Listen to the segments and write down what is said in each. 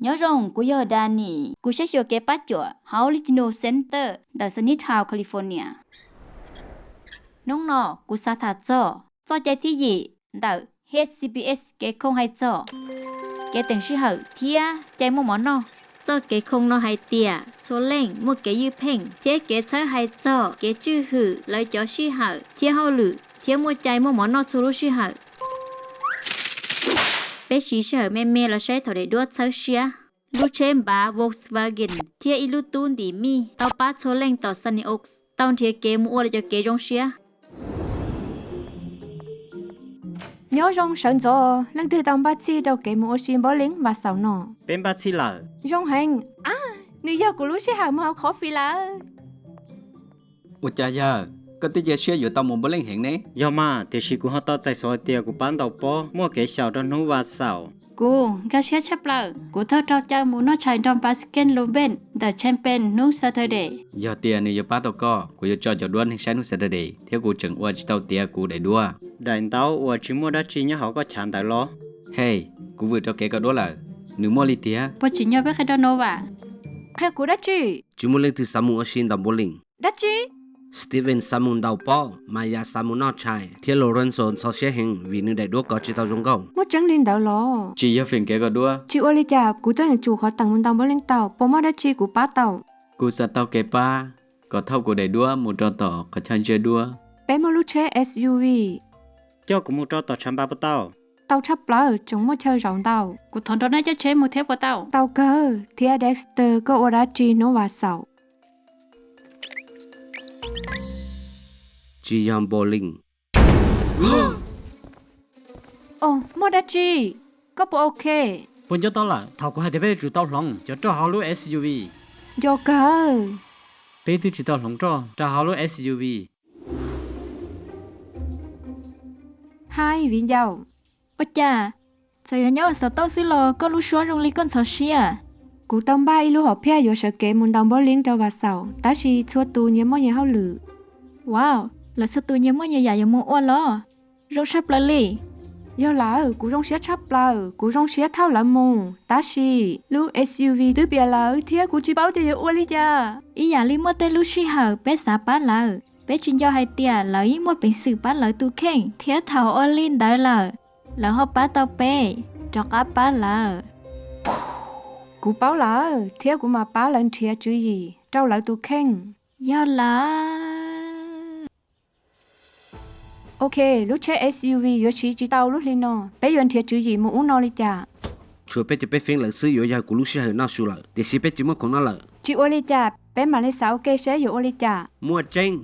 Nyob zoo, kuv yog Danny, kuv saib xyuas kev pab cuam hauv Latino Center ntawm Sunnytown, California. Hnub no kuv xav tham txog txoj cai thib yim ntawm H C P S kev khooj hais txog kev teem sij hawm thiab cai muaj mov noj. Txoj kev khooj no hais tias txhua leej muaj kev ywj pheej thiab kev txhawb hais txog kev tswj hwm lawv cov sij hawm thiab hauj lwm thiab muaj cai muaj mov noj txhua lub sij hawm. Peb siv sij hawm me me los saib thaum daim duab txhawb siab. Lub tsheb npav Volkswagen thiab ib lub tub ntim mij tau pab txhua leej tom Sunny Oaks tau nrhiav kev mus ua lawv cov kev zoo siab. Nyob zoo sawv ntxov, leej twg tau npaj txhij rau kev mus ua si npaub leeb vas xaum no? Peb npaj txhij lawm. Zoo heev. Ab, nws yog kuv lub sij hawm mus haus coffee lawm. Ua cas yawg, koj twb cia siab yuav tau mus npaub leej heev ne? Yog mas, tiam sis kuv ho tau txais xov hais tias kuv pab ntaus pob muaj kev xyaum rau hnub vas xaum. Kuv nkag siab tshaj plaws, kuv thawj raug caw mus noj tshais nrog Baskin Robbins ntawm Champaign hnub Saturday. Yog tias nws yuav pab tau koj, kuv yuav tso cov duab neeg saib hnub Saturday, thiab kuv tseem ua tsis tau tiav kuv daim duab. Daim ntaub uas tsis muaj dab tsi nyob hauv koj chav ntawd los? Hej, kuv vwm rau kev koj duab lawm. Nws muaj li tiag. Puas tsim nyog peb qhia rau Nova? Qhia kuv dab tsi? Tsis muaj leej twg xav mus ua si ntaus npaub leej. Dab tsi? Steven xav mus ntaus pob, Maya xav mus noj tshais, thiab Lorenzo ntxhov siab heev vim nws daim duab kov tsis tau zoo nkauj. Muaj tseeb li ntawd los? Tsis yog feem kev koj duab. Tsis ua li cas, kuv tuaj yeem tsum qhov teem mus ntaus npaub leej tau, puas muaj dab tsi kuv pab tau? Kuv xav tau kev pab kom thauj kuv daim duab mus rau tom qhov chaw ntsia duab. Peb muaj lub tsheb S U V. Coj kuv mus rau tom tshav npas puas tau? Tau tshaj plaws, tseem muaj chaw zaum ntau. Kuv thov nrog nej coj tsheb mus thiab puas tau? Tau kawg. Thiab Dexter, koj ua dab tsi hnub vas xaum? Tsis yog npaub leej. Os, muaj dab tsi? Koj puas ok? Puas nco tau lawm thaum kuv hais tias peb yuav tsum tau hloov cov roj hauv lub S U V? Nco kawg. Peb twb tsis tau hloov roj rau hauv lub S U V. Hais viv ncaus. Ua cas, txawm yog nyob xov tooj xwb los koj lub suab zoo li koj ntxhov siab? Kuv tau npaj ib lub hom phiaj yuav sawv kev mus ntaus npaub leej rau vas xaum, tab sis txhua tus nyias muaj nyias hauj lwm. Wow, lawv txhua tus nyias muaj nyias yam yuav mus ua los? Zoo tshaj plaws li. Yog lawm, kuv zoo siab tshaj plaws, kuv zoo siab thauj lawv mus, tab sis lub S U V twb piam lawm thiab kuv tsis paub tias yuav ua li cas. Ib yam li muaj tej lub sij hawm peb xav pab lawv, peb tsis nco hais tias lawv yeej muaj peev xwm pab lawv tus kheej, thiab thaum ua li ntawd lawm, lawv ho pab tau peb rov qab pab lawv. Kuv paub lawm, thiab kuv mam pab lawv nrhiav tswv yim rau lawv tus kheej. Yog lawm. Ok, lub tsheb S U V yuav siv tsis tau lub hli no, peb yuav nrhiav tswv yim mus ub no li cas? Tshuav peb cov pej xeem lawm xwb yuav yog kuv lub sij hawm noj su lawm, tiam sis peb tsis muaj khoom noj lawm. Tsis ua li cas, peb mam li xav ua ke seb yuav ua li cas. Muaj tseeb.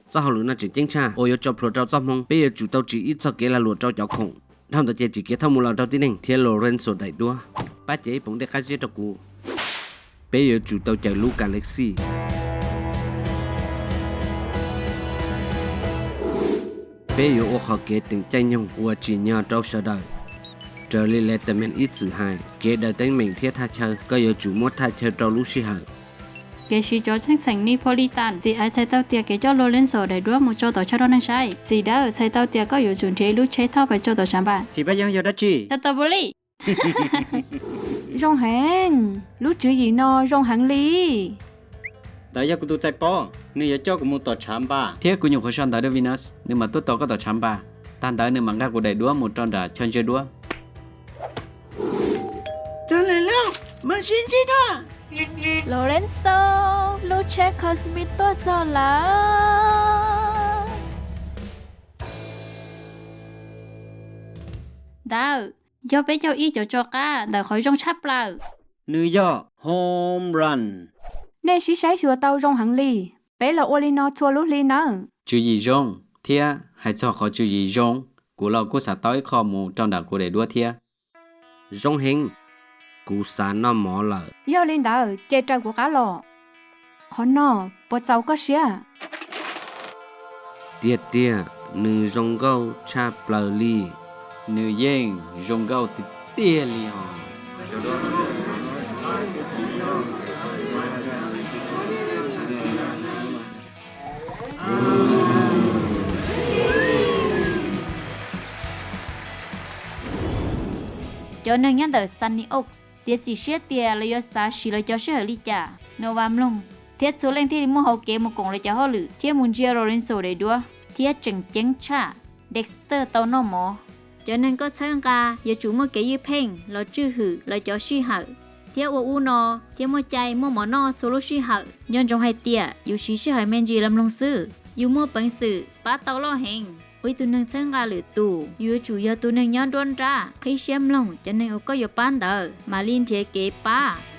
Txoj hauj lwm no tseem ceeb tshaj uas yuav tso plhuav rau txoj hmoo. Peb yuav tsum tau tsim ib txoj kev lag luam rau cov khoom. Dhau ntawd ces tsim kev thauj mus los rau tib neeg thiab Lorenzo daim duab. Pab cev ib poom dej qab zib rau kuv. Peb yuav tsum tau cawm lub galaxy. Peb yuav ua qhov kev teem caij nyoog uas tsim nyog rau sawv daws. Raws li Letterman ib txwm hais, kev daws teeb meem thiab thaj chaw, koj yuav tsum muab thaj chaw rau lub sij hawm. Kev siv cov txheej txheem Neapolitan, txiv aiv txhais tau tias kev coj Lorenzo daim duab mus tso tom chaw rau neeg saib. Txiv dawb txhais tau tias koj yuav tsum nrhiav ib lub tsheb thauj pais tso tom tshav npas. Txiv pab yeeb yog dab tsi? Tau tau pus li. Zoo heev, lub tswv yim no zoo heev li. Ntawd yog kuv tus txais pob, nws yuav coj kuv mus tom tshav npas. Thiab kuv nyuam qhuav sau ntawv rau Venus, nws mam tuaj tos koj tom tshav npas. Tag ntawd nws mam nqa kuv daim duab mus rau nram chaw ntsia duab. Txog lawm lauj, mam sib ntsib dua. Lorenzo, lub tsheb Cosmic tuaj txog lawm. Ntawd yog peb caug ib cov tso qab ntawm qhov zoo tshaj plaws. Nws yog home run. Nej sib saib xyuas tau zoo heev li. Peb los ua li no txhua lub hli nawb. Tswv yim zoo, thiab hais txog qhov tswv yim zoo, kuv los kuj xav tau ib qho mus rau nram kuv daim duab thiab. Zoo heev, kuv xav noj mov lawm. Yog li ntawd ces raws kuv qab los. Qhov no puas txaus koj siab? Tiag tiag, nws zoo nkauj tshaj plaws li. Nws yeej zoo nkauj tiag tiag li os. Cov neeg nyob ntawm Sunnyoaks txiav txim siab tias lawv yuav xav siv lawv cov sij hawm li cas. Nova mloog, thiab txhua leej thiaj li muaj hauv kev mus koom lawv cov hauj lwm thiab mus ntsia Lorenzo daim duab thiab tseem ceeb tshaj, Dexter tau noj mov. Cov neeg koj txhawb nqa yuav tsum muaj kev ywj pheej los tswj hwm lawv cov sij hawm thiab ua ub no thiab muaj cai muaj mov noj txhua lub sij hawm. Nco ntsoov hais tias yus siv sij hawm me ntsis los mloog xwb, yus muaj peev xwm pab tau loj heev. Ua ib tug neeg txhawb nqa lwm tus, yus yuav tsum yog tus neeg nyob nruab nrab, qhib siab mloog cov neeg uas koj yuav pab ntawd mam li nrhiav kev pab.